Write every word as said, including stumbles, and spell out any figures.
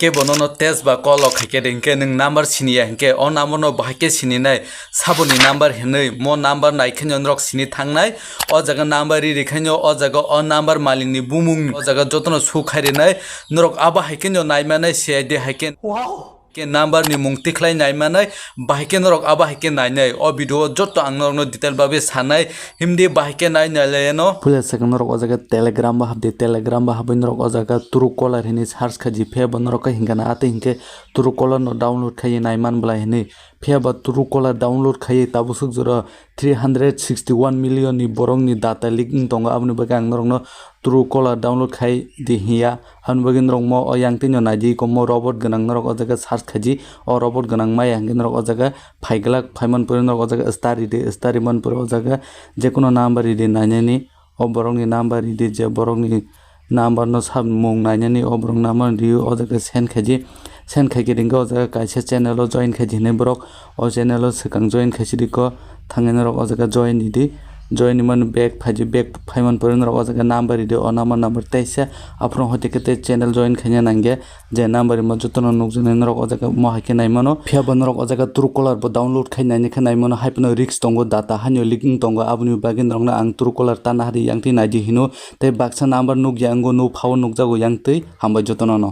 kebo nono text ba call o khaikhe de hinkhe nwng number siniya hinkhe o number no bahai khe sininai saboni number hinwi mo number naikhe norok sini thangnai. O jaga number riri khaino o jaga o number malikni bumung o jaga jotono su khairinai norok abo haikhe no naimanai C I D haikhe. Wow. Ke number ni mung tikhlai naimanai, bahai khe norok abo hai khe nainai. O video o jotto ang norokno detail bagwi sanai, himdi bahai khe nai nailaiano. Puila second norok o jaga Telegram bo habdi, Telegram bo habwi norok o jaga Truecaller hinwi search khaji, phiya bo norok khe hinkhe na atwi hinkhe Truecaller no download khaiwi naiman bwlai hinwi. Phiya bo Truecaller download khaiwi tabuk swk jora three hundred sixty one million ni borok ni data leak wng tongo, aboni bagwi ang norokno Truecaller download khai di hiya. Aboni bagwi norok mo o yang tino naidi ko mo robot gwnang norok o jaga search khaji. O robot gwnang maya hwnkhe norok o jaga phaiglak phaiman pore norok o jaga star ridi, star riman pore o jaga jekono number ridi nainani. O borokni number ridi je borokni number no samung nainani o borok number rio o jaga send khaji. Send khaikhe ringkha o jaga kaisa channel o join khaji hinwi borok o channel o swkang join khaisidi ko thangwi norok o jaga join ridi. Join ni mani back phaidi, back phaiman pore norok o jaga number ridi, o number number teisa aphuru hoite khe tei channel join khaina nangya je number rima jotono nukjaknai norok o jaga mo hai khe naimano. Phiya bo norok o jaga Truecaller bo download khai naina khe naimano, hai phano risk tongo, data haino leaking tongo, aboni bagwi norokno ang Truecaller tana hari yang twi naidi hino tei baksa number nukya wngo, no phao nukjago yang twi. Hambai jotono no.